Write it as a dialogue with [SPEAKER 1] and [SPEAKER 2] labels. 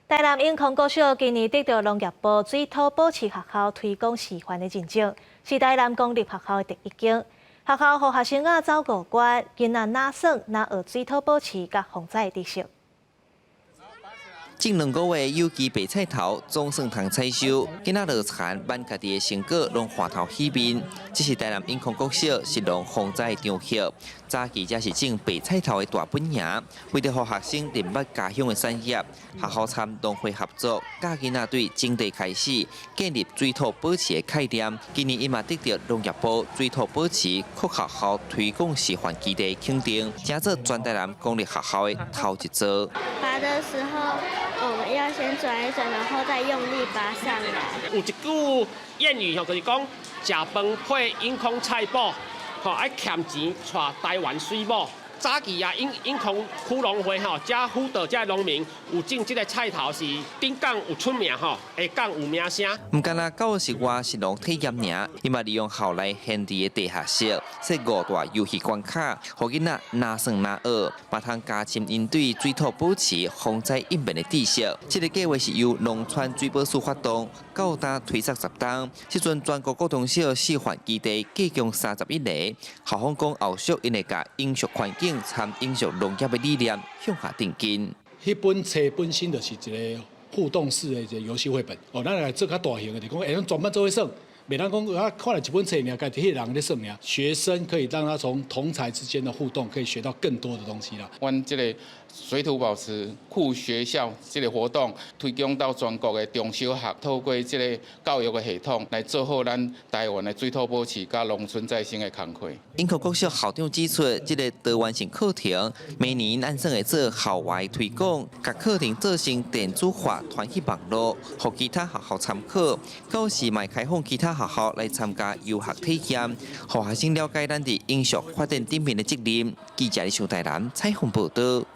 [SPEAKER 1] 台南永康國小今年得著農業部水土保持學校推廣示範的認證，是台南公立學校的第一間。學校予學生仔走五關，囡仔若耍若學水土保持佮防災的知識。
[SPEAKER 2] 種兩個月有機白菜頭總算通採收，囡仔落田，挽家己的成果攏歡頭喜面。這是台南永康國小食農防災的場合，早期這是種白菜頭的大本營。為著予學生認捌家鄉的產業，學校參農會合作，教囡仔對種地開始建立水土保持的概念。今年伊嘛得著農業部水土保持國學校推廣示範基地肯定，成做全台南公立學校的頭一座。
[SPEAKER 3] 拔的時候，我們要先轉一轉，然後再用力拔上來。
[SPEAKER 4] 有一句諺語吼，就是講食飯配永康菜脯，吼愛儉錢娶台灣水某。早期啊，永永康區農會吼，遮輔導遮農民有種這个菜頭是頂港有出名吼，下港有名聲。
[SPEAKER 2] 毋干焦教室外食農體驗爾，伊嘛利用校內閒置的地下室，設五大遊戲關卡，予囡仔若耍若學，嘛通加深𪜶對水土保持、防災應變的知識。這个計畫是由農村水保署發動，到今推實10冬。這陣全國國中小示範基地計共31個，校方講後續𪜶會共永續環境參永續農業的理念向下定根。
[SPEAKER 5] 彼本冊本身就是一个互動式的一个遊戲繪本。哦，咱來做較大型的，就講會當全班做伙耍，袂當講啊看了一本冊爾，家己彼个人咧耍爾。學生可以讓他從同儕之間的互動，可以學到更多的東西啦。
[SPEAKER 6] 阮這个水土保持酷學校這个活動推廣到全國的中小學，透過這个教育的系統來做好咱台灣的水土保持佮農村再生的工課。
[SPEAKER 2] 永康國小校長指出，這个多元性課程每年按算會做校外推廣，共課程做成電子化傳去網路，予其他學校參考。到時嘛開放其他學校來參加遊學體驗，予學生了解咱佇永續發展頂面的責任。記者李秀台南採訪報導。